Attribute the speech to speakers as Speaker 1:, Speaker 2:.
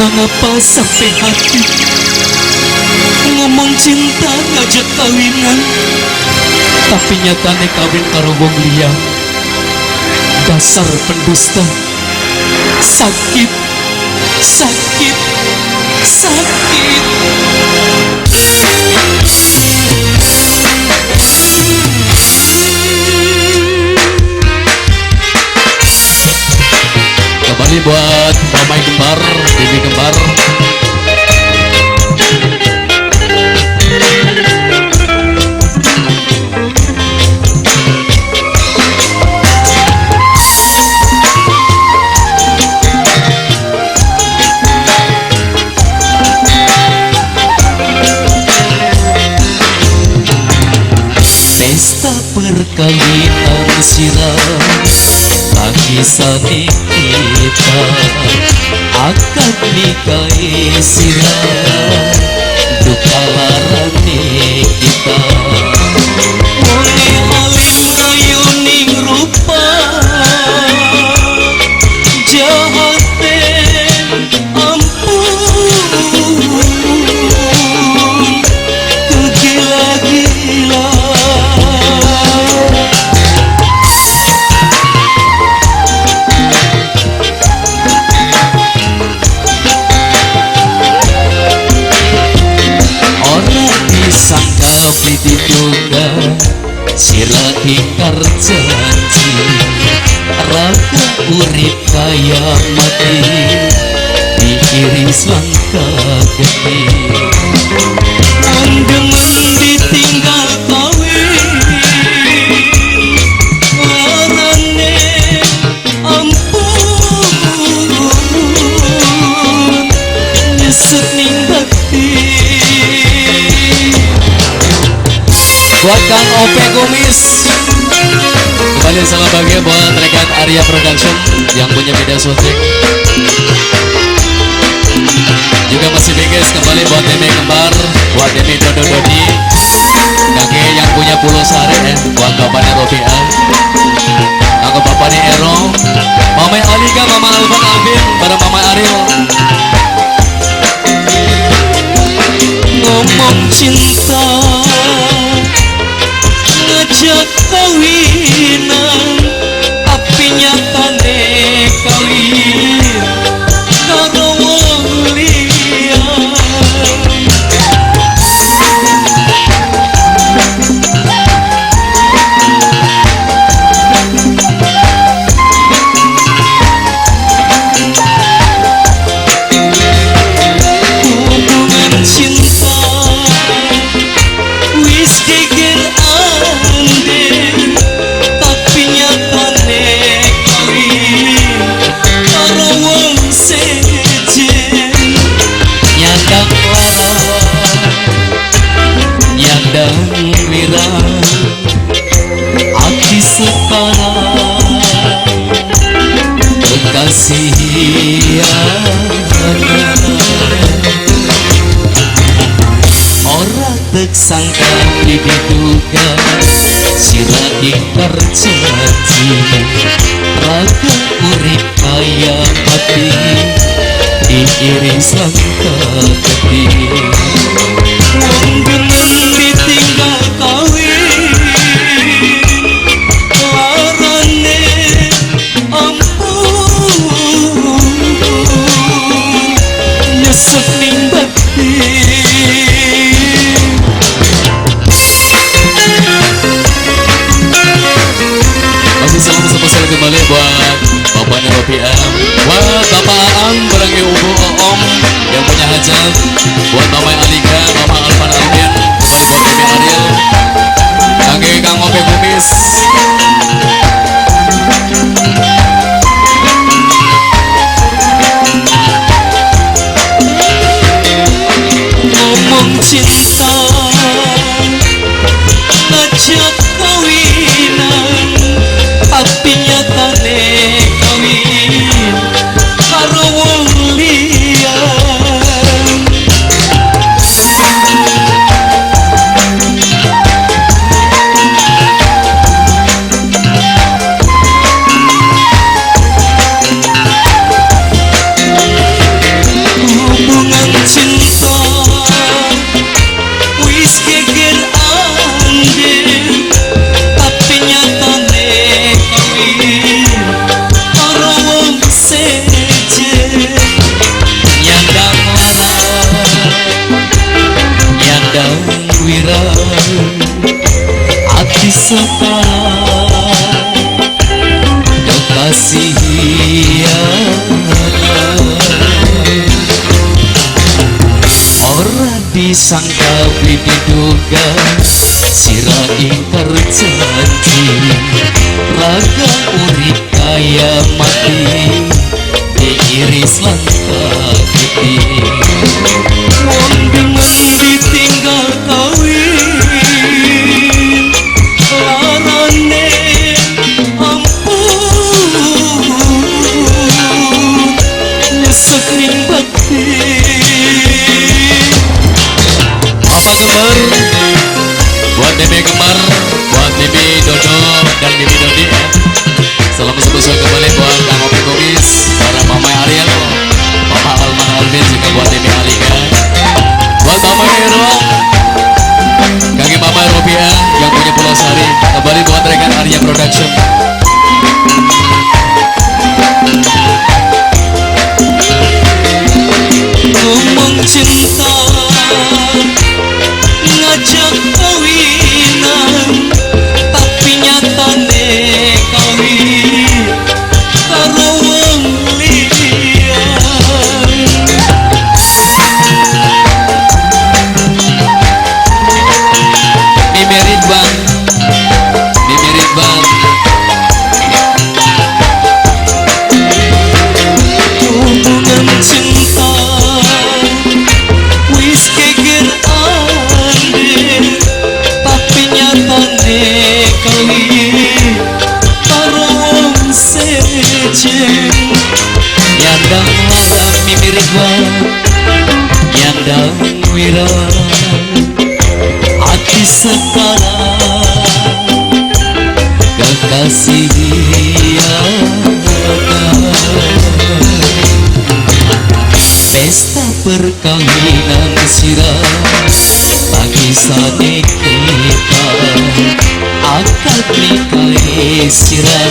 Speaker 1: Nangapa sampai hati ngomong cinta ngajak kawinan, tapi nyatane kawin karo wong liya. Dasar pendusta. Sakit, sakit, sakit. Kembali buat Mamai Kembar, Bibi Kembar. Pesta perkawinan sirah tangisane kita, akad nikahe sirah duka larane kita. Wonge alim ayu ning rupa, jahate ampun kegila-gila. Disangka beli diduga sira ingkar janji, raga urip kaya mati diiris langka geni. Wong demen ditinggal kawin, larane ampun nyesek ning batin. Buat Kang Ope Kumis, kembali sama bahagia buat rekan Arya Production yang punya beda syuting. Juga masih bengkes kembali buat Demi Kembar, buat Demi Dodo Dodi, kakek yang punya Pulau Sare ya, buat bapaknya Robi'a, aku bapaknya Ero, Mama Alika, Mama Alvan Alvin, para Mama Ariel. Ngomong cinta ngajak kawinan, tapi nyatane kawin karo wong liya. Hubungan cinta wis geger ande, tapi nyatane kawin karo wong sejen. Nyandang lara, nyandang wirang, ati sekarang kekasih. Ora tek sangka diduga sira ingkar janji, raga urip kaya mati diiris langka geti. Wong demen ditinggal kawin, larane ampun nyesek ning batin. Masih salam spesial kembali buat bapaknya Robi'a, buat Bapak Aang bareng Ibu Om yang punya hajat, buat Mama Alika, Mama Alvan Alvin, kembali buat Demi Ariel, Kangge Kang Ope Kumis. Ngomong cinta ngajak kawinan, tapi nyatane kawin karo wong liya. Disangka beli diduga sira ingkar janji raga urip kaya mati diiris lan kakiti wong demen ditinggal kawin larane ampun nyesek ning batin. Papa Kembar, buat Bibi Kembar, buat Bibi Dodo dan Bibi Dodi ya. Salam spesial kembali buat Kang Opi Kumis, para Mama Ariel, Papa Alman Alvin, juga buat Bibi Alika, buat Mama Hero, Kaki Mama Robia yang punya Pulau Sari, kembali buat rekan Arya Production. Ngomong cinta ngajak kawinan tapi nyatane kawin karo wong liya. Mimi Ridwan, Mimi Ridwan, hubungan cinta wis geger ande tapi nyatane kawin karo wong sejen. Yandang lara Mimi Ridwan, yandang wira hati sekarang kekasih pesta perkawinan sira tangisane kita akad nikah sira